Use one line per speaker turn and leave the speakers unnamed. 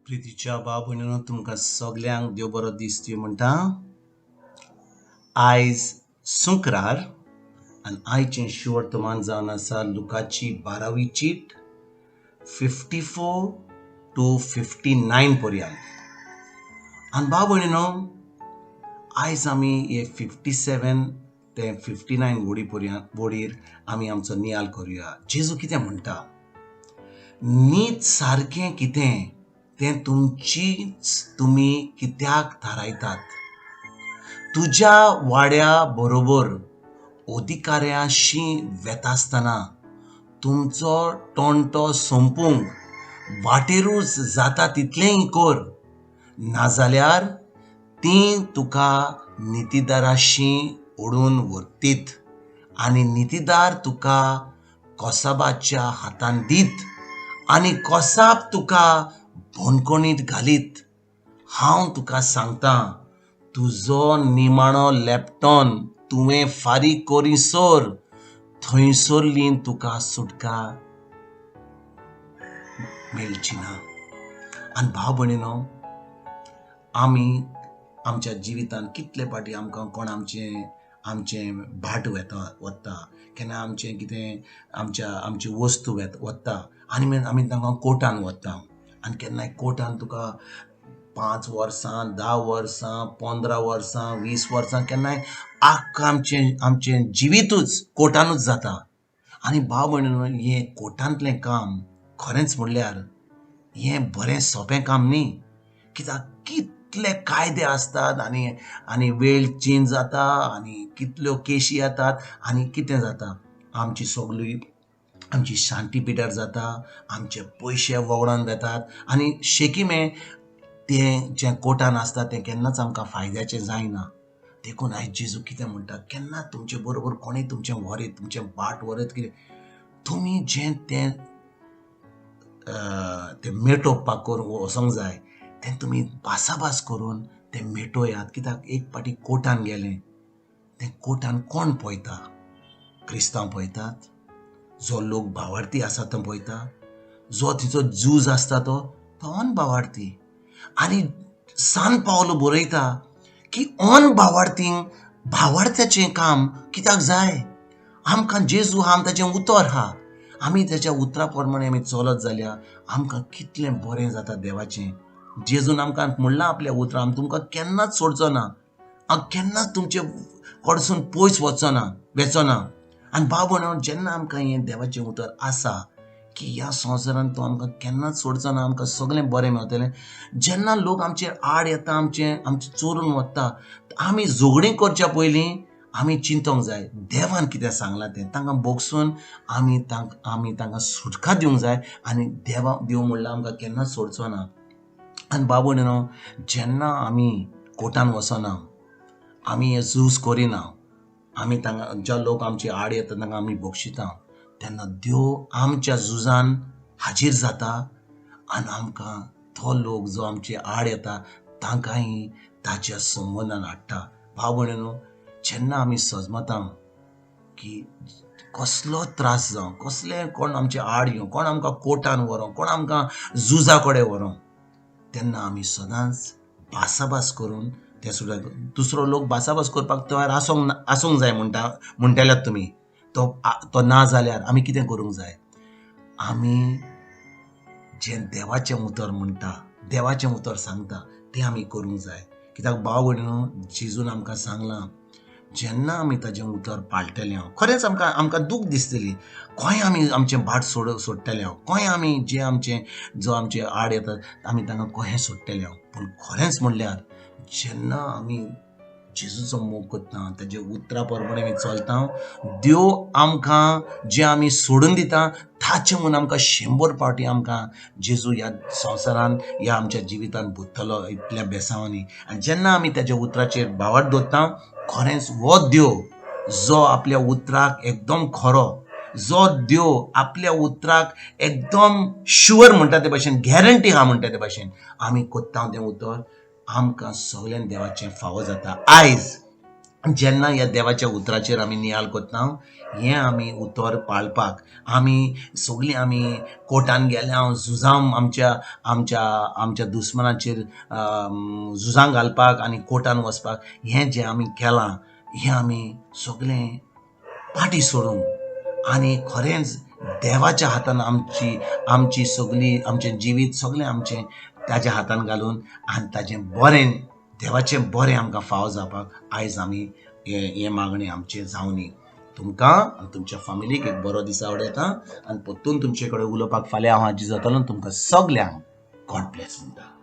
प्रितीच्या भाव भयणीनो, तुमकां सगल्यांक देव बरो दीस दिवं म्हणटा. आयज शुक्रार आनी आयचें शिवर्तमान जावन आसा लुकाची 12वी चीट 54 to 59 पर्यंत. आनी भाव भयणीनो, आयज आमी हे 57 ते 59 वोडी पर्यंत वोडीर आमी आमचो नियाल करुया. जेजू कितें म्हणटा? नीत सारकें कितें तें तुमचीच तुमी कित्याक थारायतात? तुज्या वाड्या बरोबर अधिकाऱ्याशी वेतासतना तुमचो टोंटो सोंपूंक वाटेरूच जाता तितलेंय कर, नाजाल्यार तीं तुका नितीदाराशी ओडून व्हरतीत आनी नितीदार तुका कोसाबाच्या हातान दीत आनी कोसाब तुका बंदखणीत घालीत. हांव तुका सांगता, तुजो निमाणो लेपटॉन तुवें फारीक करीसर थंयसरली तुका सुटका मेळची ना. आनी भाव भयणीनो, आमी आमच्या जिवितान कितले फावटी आमकां कोण आमचें आमचें भाट वेता वता, केन्ना आमचें कितें आमच्या आमची वस्तू वता आनी मागीर आमी तांकां कोर्टान वता. आनी केन्नाय कोर्टान तुका 5 वर्सां, 10 वर्सां, 15 वर्सां, 20 वर्सां, केन्नाय आख्ख आमचें आमचें जिवितूच कोर्टानूच जाता. आनी भाव भयणीनो, हें कोर्टांतलें काम खरेंच म्हणल्यार हें बरें सोंपें काम न्ही, कित्याक कितले कायदे आसतात आनी आनी वेळ चेंज जाता आनी कितल्यो केशी येतात आनी कितें जाता, आमची सगळी आमची शांती पिड्यार जाता, आमचे पयशे वगडोन वेतात. आनी शेकीमे तें जें कोर्टान आसता तें केन्नाच आमकां फायद्याचें जायना. देखून आयज जेजू कितें म्हणटा? केन्ना तुमचे बरोबर कोणूय तुमचें व्हरीत, तुमचें भाट व्हरीत, कितें तुमी जें तें तें मेटोवपाक करूंक वचोंक जाय तें तुमी भासाभास करून तें मेटोयात. कित्याक एक फावटी कोर्टान गेलें तें कोर्टान कोण पळयता? क्रिस्तांव पळयतात, जो लोक भावार्थी आसा तो पळयता, जो तिचो झूज आसता तो तो अनभावार्थी. आनी सान पावलो बरयता की अनभावार्थींक भावार्थ्याचें काम कित्याक जाय? आमकां जेजू आहा, ताचें उतर आहा, आमी ताच्या उतरा प्रमाणे आमी चलत जाल्यार आमकां कितलें बरें जाता देवाचें. जेजून आमकां म्हणलां आपल्या उतरां, आमी तुमकां केन्नाच सोडचो ना, हांव केन्नाच तुमचे कडसून पयस वचचो ना, वेचो ना. आनी भाव भयणो, जेन्ना आमकां हें देवाचें उतर आसा की ह्या संवसारांत तो आमकां केन्नाच सोडचो ना, आमकां सगळें बरें मेळटलें. जेन्ना लोक आमचेर आड येता, आमचें आमचें चोरून वता, आमी झगडीं करच्या पयलीं आमी चिंतोंक जाय देवान कितें सांगलां तें. तांकां भोगसून आमी तांकां आमी तांकां सुटका दिवंक जाय. आनी देवा देव म्हणल्यार आमकां केन्नाच सोडचो ना. आनी भाव भयणीनो, जेन्ना आमी कोर्टान वचना, आमी हें झूज करिना, आमी तांकां ज्या लोक आमचे आड येता तांकां आमी बक्षिता, तेन्ना देव आमच्या झुजान हाजीर जाता आनी आमकां तो लोक जो आमचे आड येता तांकांय ताच्या संबंदान हाडटा. भाव भयणीनो, जेन्ना आमी सजमता की कसलो त्रास जावं, कसले कोण आमचे आड येवं, कोण आमकां कोर्टान व्हरों, कोण आमकां झुजा कडेन व्हरों, तेन्ना आमी सदांच भासाभास करून तें सुद्दां दुसरो लोक भासाभास करपाक तयार आसूंक आसूंक जाय म्हणटा म्हणटल्यात तुमी. तो तो ना जाल्यार आमी कितें करूंक जाय? आमी जें देवाचें उतर म्हणटा, देवाचें उतर सांगता तें आमी करूंक जाय. कित्याक भाव भयणीनो, जेजून आमकां सांगलां, जेन्ना आमी ताजें उतर पाळटले हांव, खरेंच आमकां आमकां दूख दिसतली, खंय आमी आमचें भाट सोडटले हांव, खंय आमी जे आमचे जो आमचे आड येतात आमी तांकां कशें सोडटले हांव. पूण खरेंच म्हणल्यार जेन्ना आमी जेजूचो मोग करता, ताजे उतरा प्रमाणे आमी चलता, देव आमकां जें आमी सोडून दिता ताचें म्हूण आमकां 100 फावटी आमकां जेजू ह्या संवसारान ह्या आमच्या जिवितान भरतलो इतल्या बेसांवांनी. आनी जेन्ना आमी ताज्या उतराचेर भावार्थ दवरता, खरेंच हो देव जो आपल्या उतराक एकदम खरो, जो देव आपल्या उतराक एकदम शुअर म्हणटा ते भाशेन, गॅरंटी आहा म्हणटा ते भाशेन आमी कोत्ता तें उतर, आमकां सगळ्यां देवाचें फावो जाता. आयज जेन्ना ह्या देवाच्या उतराचेर आमी नियाळ करता, हें आमी उतर पाळपाक आमी सगळीं आमी कोर्टान गेले, हांव झुजां आमच्या आमच्या आमच्या दुस्मनाचेर झुजां घालपाक आनी कोर्टान वचपाक, हें जें आमी केलां हें आमी सगळें पाटी सोडून आनी खरेंच देवाच्या हातान आमची आमची सगळी आमचें जिवीत सगळें आमचें ताज्या हातान घालून आनी ताजें बरें, देवाचें बरें आमकां फावो जावपाक आयज आमी हें मागणें आमचें जावनी. तुमकां आनी तुमच्या फामिलीक एक बरो दीस आवडयता आनी परतून तुमचे कडेन उलोवपाक फाल्यां हांव हाजीर जातलो. तुमकां सगल्यांक गॉड ब्लेस म्हणटा.